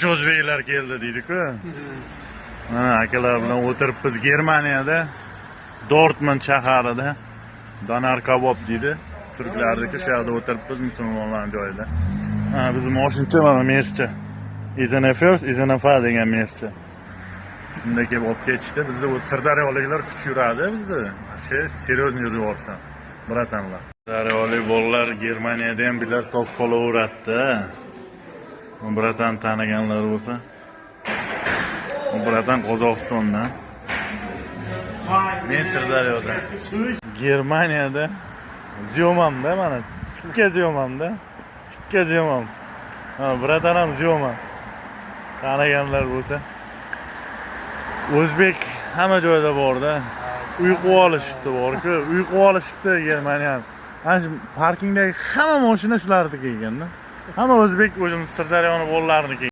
Shu o'zbeklar keldi deydi-ku. Mana, akalar bilan o'tiribmiz Germaniyada. Dortmund shahrida. Doner kabob deydi. Turklarniki, shu yerda o'tiribmiz musulmonlar joyida. Ha, bizim moshincha mana Merscha. Izenefers, Izenefa degan Merscha. Shunda kelib olib ketishdi. Bizda u Sirdaryoliklar kuch yuradi bizda. Вообще серьезно yurib yuborsan, братан lar. Sirdaryolik bolalar Germaniyada ham bular topib olaveradi-da. Братан taniganlar bo'lsa. U братан Qozog'istondan. Men Sirdaryoda. Germaniyada Zyomamda mana. Tikka Zyomamda. Tikka Zyomam. Ha, братан ham Zyoma. Taniganlar bo'lsa. O'zbek hamma joyda borda. Uyqu olishibdi borku, uyqu olishibdi Germaniyani. Mana shu parkingdagi hamma mashina shularniki ekanda. Hamma o'zbek, o'zimiz Sirdaryoni bolalariniki.